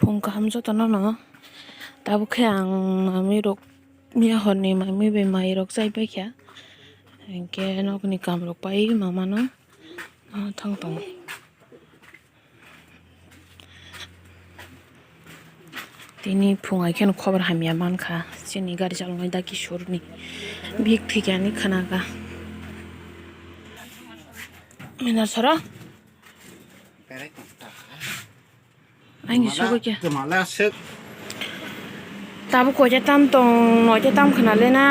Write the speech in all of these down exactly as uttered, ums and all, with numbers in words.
Phung kaham jotono no. Tabuk khe ang mami rok miya horni mami bai mai rok chai paikha. Hinkhe nokni kam rok pai mamano thang tongo. Tini phung hai kheno khobor hamya mankha chini gari chaloknai da Kishorni bihik thwikha hinwi khwnakha. Minar sora. Ani sogwi khe. Tabuk koita tam tong, noita tam khna le na,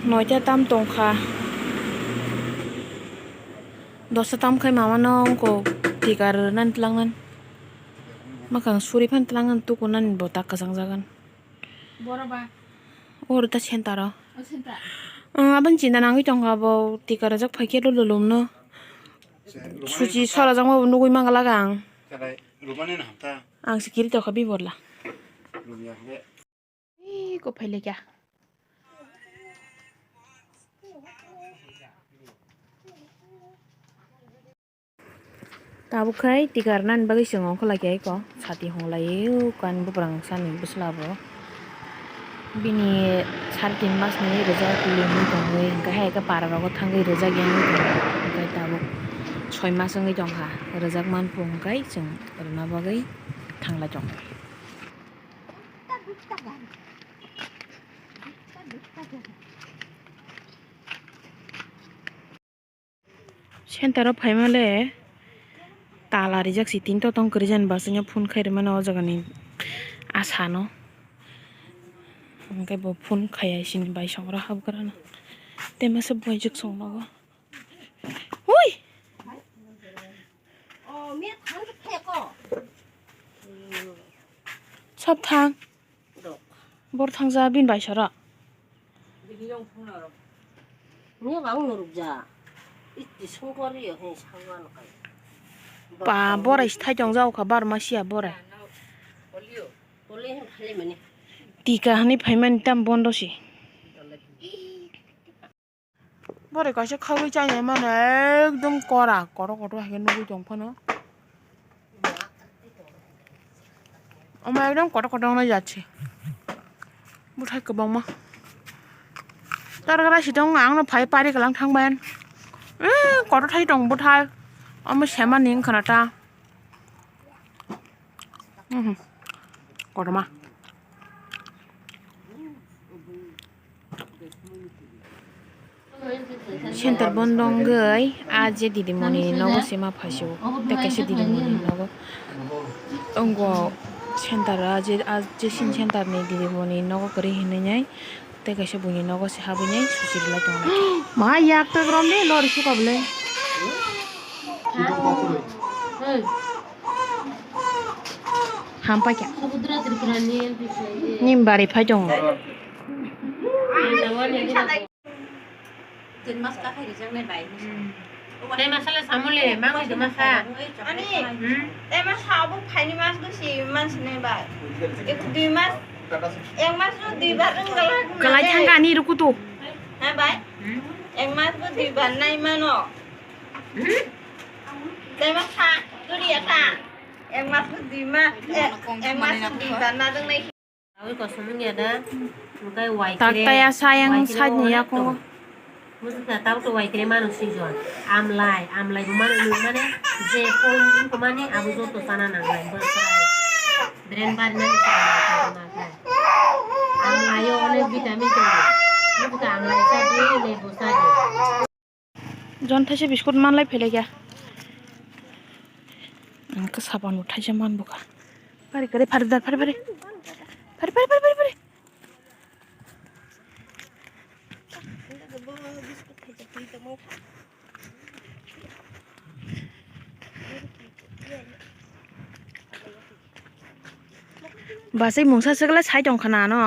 noita tam tong kha. Dosta tam khai mama no ko tika rwnan tlangnani. Makang suri phan tlangnani tukunani bo tak kwchang jagan. Oro ta center o. Ang aboni chinta nangwi tongkha bo tika rwjak phaikhe lululum no. Suchi sora jakma bo nugwi mangla ang. Ang se kiri tokha biborla. Ih, ko phailekya. Tabuk khai tika rwnani bagwi chwng ongkha lai khe aiko sati hwnlai kan buprang sani bwsla bo. Bini sari tin mas ni rwjak limwi tongwi hwnkhe hai khe para rogo thangwi rwjak yang wngwi tongo. Hwnkhe tabuk soi mas wngwi tongkha rwjak manphu hwnkhe chwng rwna bagwi thanglai tongo. Center o phaima le tala rijak si tin totong kwrwi jani bwswk no phone khai rwmani o jaga ni asa no. Hwnkhe bo phone khaiya sini bai songra habgra no tei masa buai juk song nogo. Hui! Sab thang. Bor thangja bini bai sora. Ni bang nurukja. Iti songkori ya hwn sangwan kai. Pa borai sithai tong jau kha bar ma sia borai. Tika hani phaimani tam bondo si. Bore kaisa khagwi chainai mano ekdom kora, kotor kotor hai khe nugwi tong phano. Omo ekdom kotor kotor wngnai jat se. Bwthai kwbangma. Tor gra si tong ang no phai pari kwlang thang bai. Eh, kotor thai tong bwthai. Omo sema ni wngkha na ta. Mhm. Kotorma. Center bondo wngwi a je didimoni nogo se ma phaisio, tei kaisa didimoni nogo wngo center a je, a je sini center ni didimoni nogo kwrwi hinwi nai tei kaisa buini nogo se habwi nai susi rwlai tongo. Ma yak ta rom de lori suka bole. Hampakya. Nim bari phai tongo. Tin mas ka khai rijak nai bai. Tei masala samole, mangai tongma kha. Ani, hmm? Tei mas abo phaini mas bo si mansi nai bai. Ek dui mas, ek mas no dui bar wng galak. Kalai thangka ani rukutu. Ha bai? Hmm? Ek mas bo dui bar nai mano. Hmm? Tei mas kha, turi ya kha. Ek mas bo dui ma, ek, ek mas bo dui bar na wng nai. Awi kosomung ya da, hwnkhe wai tak kre, taya sayang wai kre side ni wai yakungo. Tong. Bwswkha tabuk wai kre mano sijon. Amlai, amlai bo mano nung mane, je phone wngkha mani abo joto chana nangnai, bwswkha. Brain bari nani chana nangnai. Amlai o onek vitamin tongo. Bwswkha amlai sa di, lebu sa di. Jon thaisa biscuit manlai phailaikha. Ang khe sapan bo thaisa manbukha. Pari kare pari dar pari pari. Pari pari pari pari pari. Basai mungsa swkla sai tongkha na ano.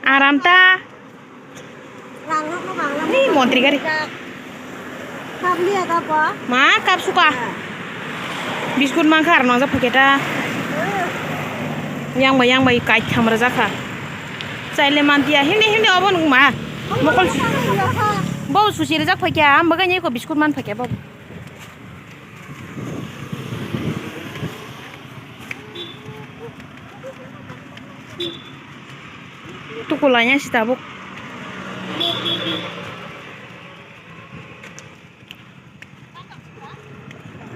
Aram ta. Ni montri gari. Ma kap suka. Biskut mangkha ar nongjak packet a. Yang bai yang bai kai tham rwjak kha. Chaile mantia himni himni obo nung ma. Mokol. Bo susi rijak phaikya, ang bagwi ni ko biscuit man phaikya bo. Tukulanya si tabuk.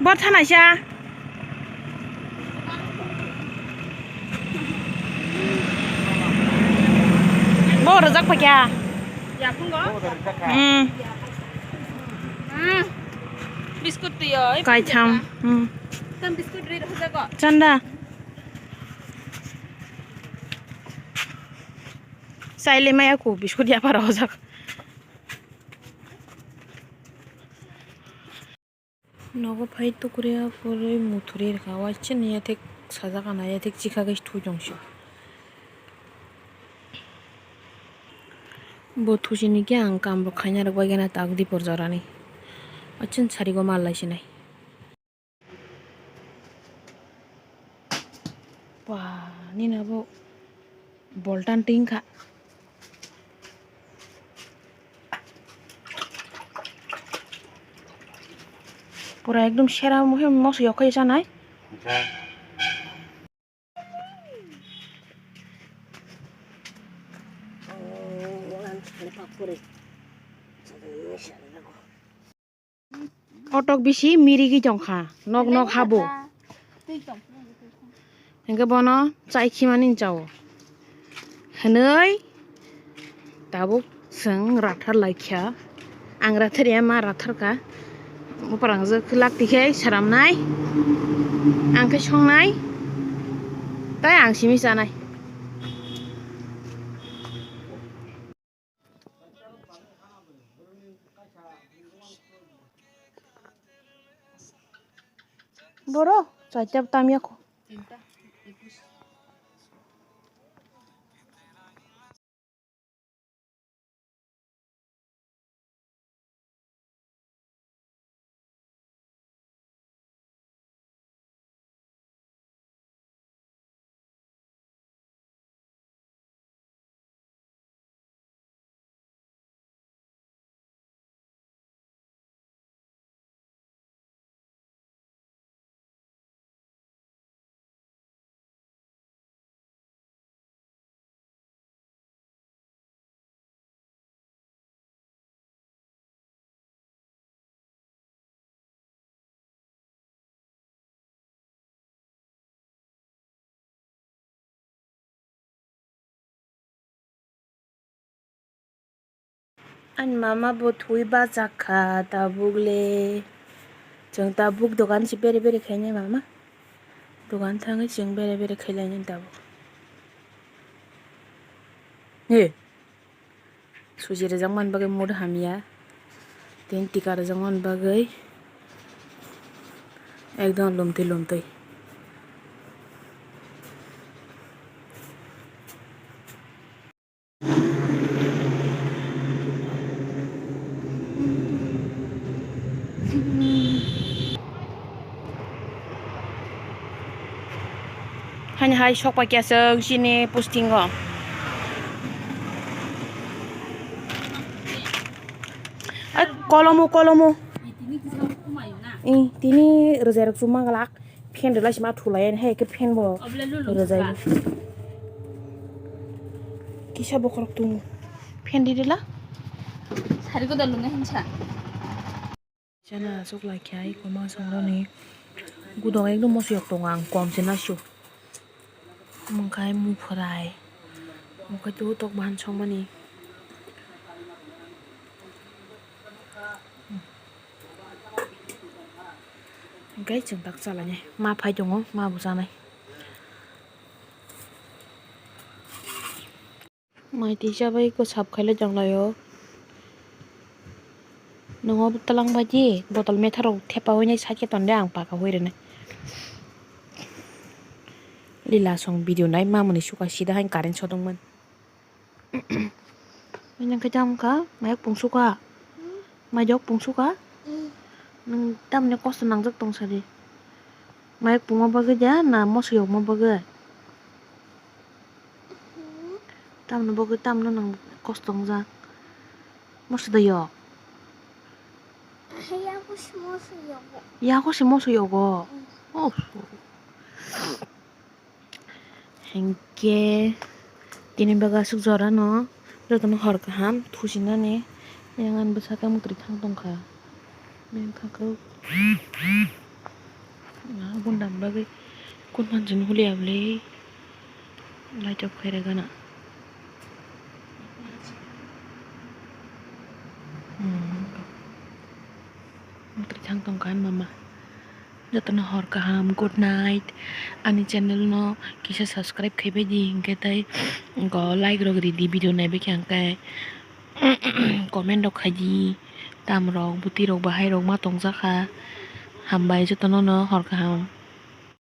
Bo thanaisa. Bo rwjak phaikya. Yaphungo? Hmm. Hmm. Biscuit twiyo. Kaitham. Hmm. Tam biscuit ri rwjago. Chanda. Chaile maya ku biscuit yapar rwjak. Nogo phai tukuriya purwi muthuri rwkha, waisa ni yathek sajak, ana yathek chikha khe thwi tong se. Bo thusi ni khe ang kam rok khaina rwk bai gana tak dipor jora ni. Waisa sari go mal lai sinai. Wah, nini abo boltan tin kha. Pura ekdom sera muhe moso yokhai sanai. Kotok bisi mirigwi tongkha, nok nok habo. Hingke bono chai khimani chao. Hwnwi tabuk chwng rathar laikha. Ang rathar ya, ma rathar kha. Buprangjwk lak tikhe sramnai. Ang khe songnai. Tai ang simi chanai. Boro, chaita tamya kho. Ani mama bo thwi bachak kha tabuk le. Chwng tabuk dogan se bere bere khainai mama. Dogan thangwi chwng bere bere khailainai tabuk. He. Suji rijak mani bagwi mood hamya. Tini tika rijak mani bagwi ekdom lumtwi lumtwi. Hani hai sok pai kya chwng chini posting o. Ai, kolomo, kolomo. Ih, tini rwjai rok chuma glak. Fan rwlai sima thulai, hai khe fan bo rwjai. Kisa bokhorok tongo. Fan di rwla. Sari ko dalung hinsa. Chana aswk lai khe ai kwma songroni gudok ekdom mosiyok tongo ang kom se nasu. Mungkhai muphrai mungkhai tu tok bahan songmani. Hingkhai chwng tak chalainai ma phai tongo ma bo chanai. Mai twi chabai ko sap khailai tonglaio. Nwngo twlang bai di botol metharok thepaui nai side khe tonde ang paka hui rwnai. Lila song video nai mamoni suka sida hain current sodongmani. Nang khe jam kha mayok pungsuka. Majok pungsuka? Nwng tamni kosto nangjak tong sadi. Mayok pungma bagwi da na moso yokma bagwi? Tamni bagwi tamno nwng kosto wngjak. Moso da yok. Yago se moso yogo. Yago se moso yogo. Mm. Oh. Hingke tini baga aswk jora no jotono hor kaham thusinani yang ani bwsakhe mwtwrwi thang tongkha. Bini thangkhe bunda bagwi kun manjini hulia bwle light off khairega na. Hmm. Mwtwrwi thang tongkha ani mama. Jotono hor kaham, good night. Ani channel no kisa subscribe khaibai di, hingke tai go like rok ridi, video naibai khe hingke comment rok khaidi, tam rok, bwtwi rok, bahai rok ma tongjakha. Hambai jotono no hor kaham.